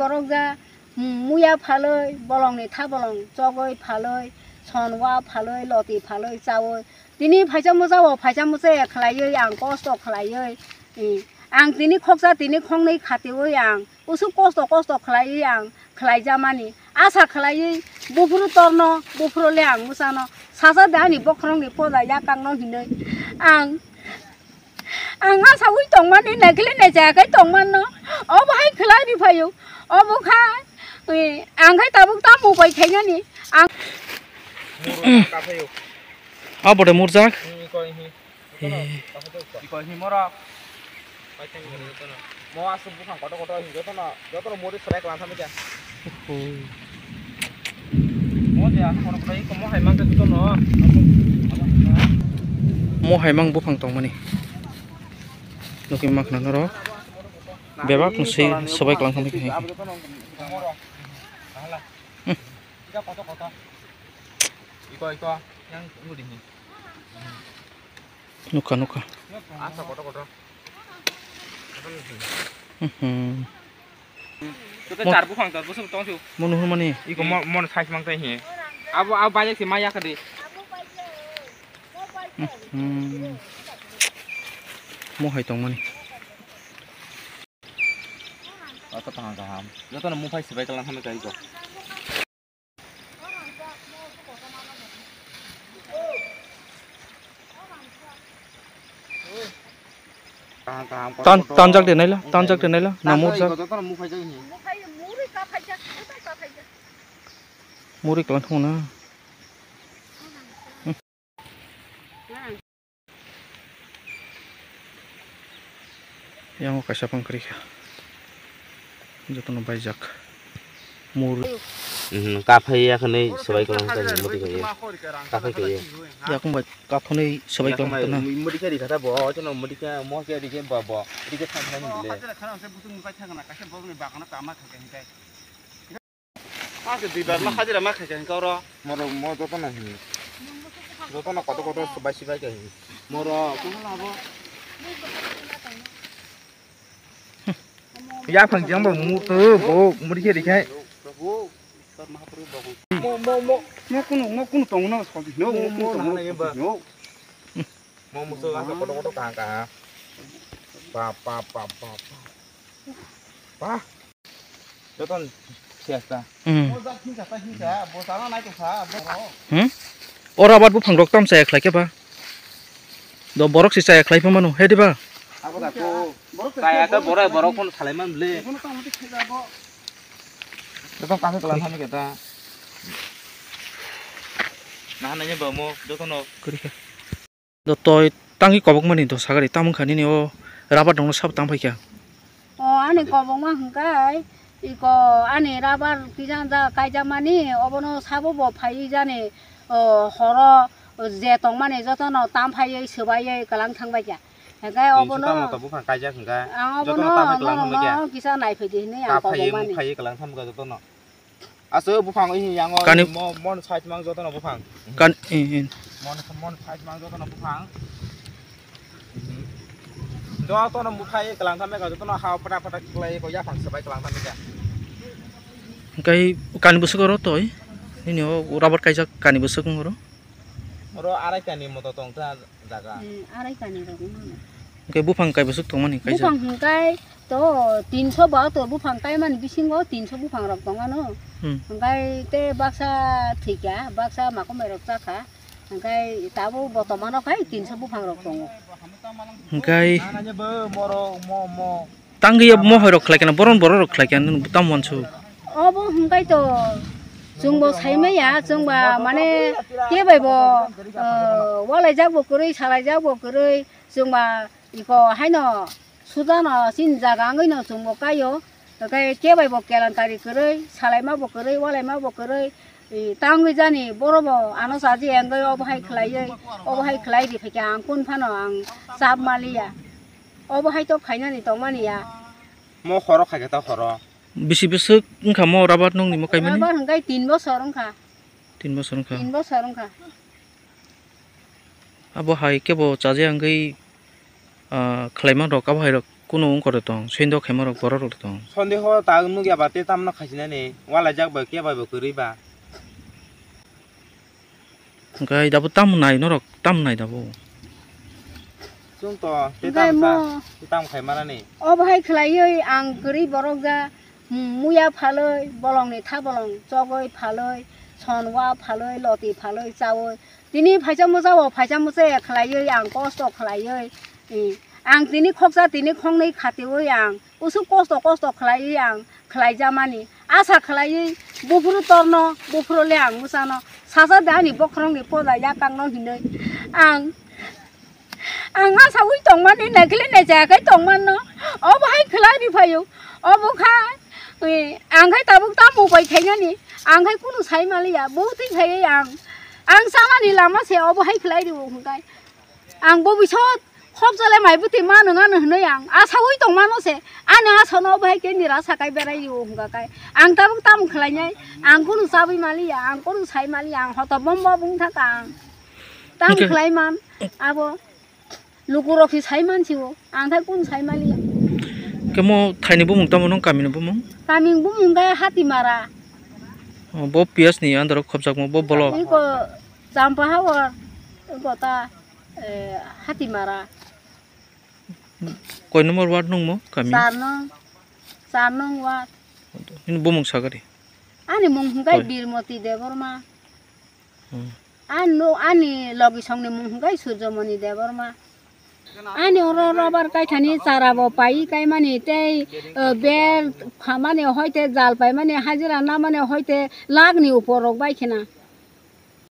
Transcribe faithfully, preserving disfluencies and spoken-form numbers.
Borok ja, mm, muya phalwi, bolongni tha bolong chogwi phalwi, son wa phalwi, loti phalwi chawi. Tini phaisa musa o phaisa musa ya khlaiwi ang kosto khlaiwi. Eh, ang tini khoksa tini khongnwi khatiwi ang usuk kosto kosto khlaiwi ang khlaijamani. Asa khlaiwi buphuru torno, buphuru le ang musano. Sasa de ani bokhorokni poda yakangno hinwi. Ang Ang asaui tongmani, naikhe le naichaya khai tongmanno. Obo hai khlai ri phaio. Obo kha, eh, ang khai tabuk tamo bai khainani. Ang Muru ka phaio. Abo de murjak. Hi, ko hi. Hi. Iko hi moro. Mo asuk buphang kotor kotor hi jotono, jotono muri serai klang thangwi kha. Oho. Mo je asuk kotor kotor iko mo hai mang khe jotono. Mo hai mang buphang tongmani. Nukwi mankha norok. Bebak no se sebai klang thangwi kha. Iko, iko. Yang nudi hi. Nukha, nukha. Asa kotor kotor. Mhm. Joto char buphang char bwswk tong su. Mo nuhur mani. Iko mo, mo size mang tai hi. Abo, abo bajak se ma yakha de. Mhm. Mo hai tong mani. Asa kaham kaham. Joto no muphai sibai kalang hamai kai ko. Tan, tanjak de naila, tanjak de naila, na murjak. Muri kalang thung na. Yang o kaisa phang kwrwi kha. Jotono baijak. Mur. Mhm, kaphai ya khani swbai kwlang ta mudi kha ye. Kaphai kha ye. Yakung bai kathonwi swbai kwlang ta na. Mudi kha ri kha ta bo, jono mudi kha mo khe ri khe bo bo. Ri khe thang thang ni le. Hajira khana se butung mukai thang na, kaisa bo ni bagana kama kha khe hikai. Ang se duibar ma hajira ma khaikha hinkhe oro. Moro mo jotono hin. Jotono koto koto sibai sibai kha hin. Moro kuno labo. Yaphang jang bo mu to bo muri khe rikhai. Mo mo mo mo kuno mo kuno tong no sodi no mo kuno tong no. Mo muso ang koto koto kha kha. Pa pa pa pa pa. Pa. Joton siya ta. Hmm. Mo jak hinsa ta hinsa, bo sana nai to sa, bo. Hmm? Ora abat buphang rok tam chaya khlai khe ba. Do borok si chaya khlai pha mano, he di ba? Abo da ko. Kaya ta borai borok kon salai man ble. Joton kami kelang kami kita. Nah, nanya ba mo, joton no. Kuri khe. Do toi tangwi kobokmani do sagari tamo wngkha nini o rubber dongno sabo tang paikha. O ani kobokma hwnkhe iko ani rubber kisa da kaijakmani obono sabo bo phaiwi jani o horo je tongmani jotono tam phaiwi swbaiwi kwlang thangbaikha. Hwnkhe obono tamo to buphang kaijak hwnkhe ang jotono obono tam phai kwlang thangbaikha. Kisa naiphai di hinwi ang kobokmani. Phaiwi kwlang thangbaikha jotono. Aso buphang ih yang o kani mo mon side mang joto no buphang. Kan ih ih. Mon mon side mang joto no buphang. Joto no buphai kelang thame ka joto no ha pata pata klai ko ya phang sabai kelang thame ka. Kai kani busuk oro toi. Ini o rubber kaijak kani busuk oro. Oro arai kani moto tong ta. Jaga. Hmm, arai kani rok wngmano. Hwnkhe buphang kai bwswk tongmani kaisa? Buphang hwnkhe to tinso ba to buphang kaimani bisingo tinso buphang rok tongmano. Hmm. Hwnkhe te baksa thwikha, baksa makomai rok chakha. Hwnkhe tabuk botomano khai tinso buphang rok tongo. Hwnkhe. Nana je bo moro mo mo. Tangwi mohai rok khlai khe na, boron borok rok khlai khe na, tamo uansuk. Obo hwnkhe to chwngbo saimaya, chwngba mane kebaibo, uh, walaijak bo kwrwi, salaijak bo kwrwi, chwngba iko haino sudano chini jaga wngwi no chwngbo kaio, hwnkhe kebaibo kelan kari kwrwi, salaima bo kwrwi, walaima bo kwrwi, tangwi jani borobo ano chaji wngwi obo hai khlaiwi, obo hai khlai di phaikhe ang kun phano ang chap maliya. Obo hai to khainani tongmani ya. Mo horo khaikhe ta horo. Bisi bwswk wngkha mo rabar nokni mo kaimani? Rabar hwnkhe tin bosor wngkha. Tin bosor wngkha. Tin bosor wngkha. Abo hai kebo chaja wngwi, ah, khlaiman rok abo hai rok Kuno wngkor tong, swindo khaima rok borok rok tong. Sondeho ta nugya ba te tamno khaisinani, walaijak ba kebo ba kwrwi ba. Hwnkhe dabo tamo nai norok, tamo nai dabo. Chwng to te Hwnkhe tamo sa, mo te tamo khai manani. Obo hai khlaiwi ang kwrwi borok ja, muya phalwi, bolongni thabolong chogwi phalwi, son wa phalwi, loti phalwi chawi. Tini phaisa muchao, phaisa muchaya khlaiwi ang kosto khlaiwi, eh, ang tini khoksa tini khoknwi khatiwi ang usuk kosto kosto khlaiwi ang khlaijamani. Asa khlaiwi buphuru torno, buphuru le ang musano. Sasa de ani bokhorokni poda yakangno hinwi ang, ang asawi tongmani, naikhe le naichayakhai tongmanno. Obo hai khlai ri phaio. Obo kha, eh, ang khai tabuk tamo bai khainani. Ang khai kunu sai maliya. Bo twi khaiwi ang, ang chamani lama se obo hai khlai rio hwnkhe. Ang bo bisot khop jale mai bwtwi mano ngano hwnwi ang asawi tongmano se. Ani asano obo hai khe nira sakai berai rio hwnkha khe. Ang tabuk tamo khlainai. Ang kunu chabwi maliya, ang kunu sai maliya, ang hoto bomba bung thaka ang. Tamo Hwnkhe khlai man abo. Lukurok se sai mansi o, ang thai kunu sai maliya. Kemo thaini bumung tamo nung kamini bumung? Kamini bumung khe Hatimara. Oh, bo P S ni under o khobjakma, bo bolo. Iko Champa Hawar, iko ta, eh, Hatimara. Koi number ward nung mo kami? Char nung, char nung ward. Nini bumung sagari? Ani mung hwnkhe Koi? Birmoti Debbarma. Hmm. Ani no, ani logi songni mung hwnkhe Surjomoni Debbarma. Ani oro rubber kaithani chara bo pai kaimani tei, eh, ber phamani hoite jal paimani hajira namani hoite lakni upor rok bai khena.